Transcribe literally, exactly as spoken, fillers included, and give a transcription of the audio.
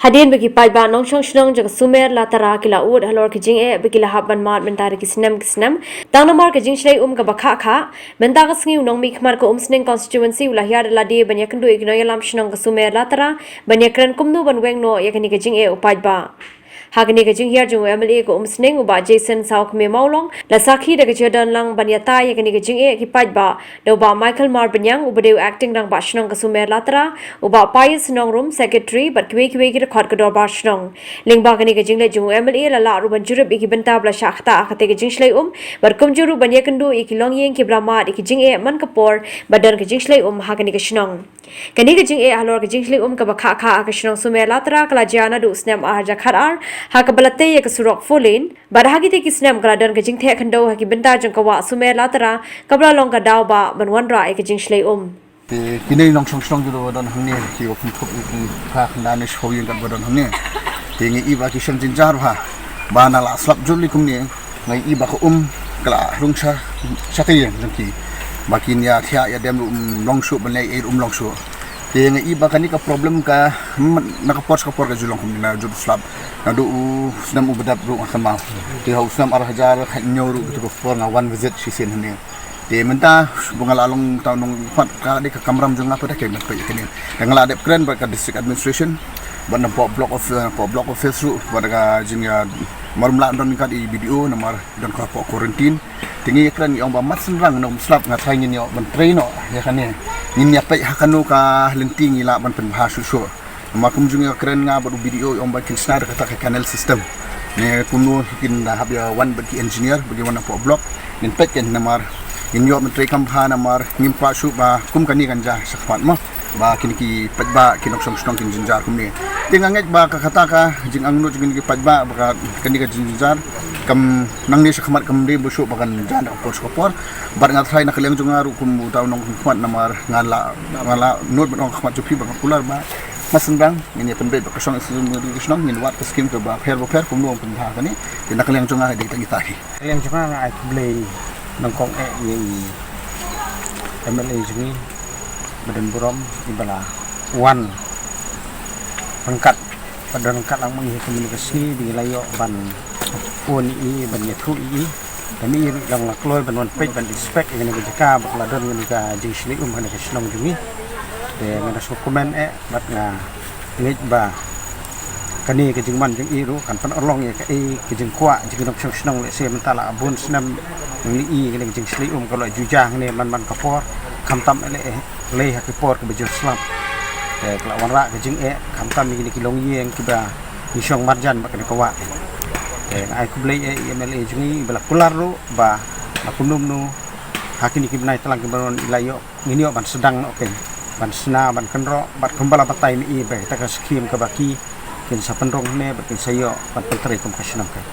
Hadien ba ki paidbah nongshong shnong jong ka Sumer Latara ki la ud halor ki jingeh ba ki la hap ban mad mynta da ki snem ki snem, tang namar ka jingshlei um kaba khah khah, mynta ka sngi u nongmihkhmat ka Umsning constituency u la hiar da lade ban ïakynduh ïa ki nongïalam shnong ka Sumer Latara ban ïakren kumno ban weng noh ïa kane ka jingeh u paidbah. Ha kane ka jinghiar jong u M L A ka Umsning, u Bah Jason Sawkmie Mawlong, la sakhi da ka jingdon lang ban ïatai ïa kane ka jingeh ki paidbah da u Bah Michael Marbaniang, uba dei u acting rangbah shnong ka Sumer Latara, u Bah Pius Nongrum, secretary, bad kiwei kiwei ki dkhot ka dorbar shnong. Lyngba kane ka jingleit jong u M L A la lah ruh ban jurip ïa ki bynta ba la shah ktah ha kata ka jingshlei um, bad kumjuh ruh ban ïakynduh ïa ki longïing kiba la mad ïa ki jingeh man ka por ba don ka jingshlei um ha kane ka shnong. Kane ka jingeh halor ka jingshlei um kaba khah khah ha ka shnong Sumer Latara ka la jia naduh u snem ar hajar khatar, ha kaba la tei ïa ka surok four lane, bad ha kitei ki snem ka la don ka jingtheh khyndew ha ki bynta jong ka wah Sumer Latara, kaba la long ka daw ba ban wanrah ïa ka jingshlei um. Te kine nongshong shnong jong ba don hangne, ki wa pynthut ïa ki kha khynda ne shiphew ïing katba don hangne. Te ngi i ba ki shem jynjar bha, ba na la slap jur li kumne, ngi i ba ka um ka la rung sha, sha ka ïing jong ki. Ba kin ïa thiah ïa dem ruh um long shuh, ban leh ei ruh um long shuh. Te ngi i ba kane ka problem ka, mm, na ka por sha ka por ka ju long kumne, na jur slap. Naduh u snem uba dep ruh nga kynmaw. Te ha u snem ar hajar khathynñiew ruh, kito ka por nga wan visit shisien hangne. Te mynta ba nga la long uta u nongmihkhmat, ka dei ka kamram jong nga pat da ka, nga peit kane. Te nga la dep kren bad ka district administration, bad na poh block of, poh block office ruh, bad ka jingïa, mar ym lah don ryngkat i B D O namar don ka poh quarantine. Te ngi kren ngi ong ba mat shynrang, ym slap, nga trai ngin ïoh ban trei noh ïa kane. Ngin ïa peit ha kano ka lynti ngi lah ban pynbha shuh shuh. Namar kumjuh ngi kren nga bad u B D O, ong ba kin shna da kata ka canal system. Ne kumno kin da hap ïa wan bad ki engineer, bad ïa wan na poh block. Ngin peit kin namar ngin ïoh ban trei kham bha namar ngim kwah shuh ba kum kane kan jia shakhmat mo. Ba kine ki paidbah, ki nongshong shnong kin jynjar kumne. Te nga ngeit ba ka kata ka jingangnud jong kine ki paidbah ba ka, kane ka jingjynjar kam nangne shakhmat kam dei ba shuh ba kan jia na ka por sha ka por. Bad nga trai na ka liang jong nga ruh kum uta u nongmihkhmat namar nga la, nga la nud bad u nongmihkhmat jong phi ba nga kular ba mat shynrang, ngin ïa pynbeit bad ka shong, ka shnong, ngin wad ka skim kaba pher ba pher kumno ban pynbha kane. Te na ka liang jong nga dei tang kita hi. Ka liang jong nga nga ai khublei nyngkong eh ïa i M L A jong ngi, Bah Donburom, iba la wan ryngkat, bad don ryngkat lang ma ngi ha kane ka sngi, ba ngi la ïoh ban phone ïa i, ban ïathuh ïa i. Te ma i ruh i la kloi ban wan peit, ban inspect ïa kane ka jaka ba ka la don kane ka jingshlei um ha kane ka shnong jong ngi. Te nga da sngewkmen eh, bad nga ngeit ba kane ka jingwan jong i ruh kan pynurlong ïa kaei ka jingkwah jong ki nongshong shnong, lehse mynta la bun snem ngi ïohi kane ka jingshlei um ka la ju jia hangne man man ka por, khamtam eh lei ha ki por kiba ju slap. Te ka la wanrah ka jingeh khamtam ïa kine ki longïing kiba ngi shong marjan bad kane ka wah. Te nga ai khublei eh ïa i M L A jong ngi ba la kular ruh ba la kumno kumno ha kine ki bnai tlang kiba wan i la ïoh, ngin ïoh ban sdang noh kein, ban shna, ban kynroh, bad kumba la batai ma i ba kata ka skim kaba ki kin sa pynrung hangne bad kin sa ïoh ban pyntrei kum ka shnong kein.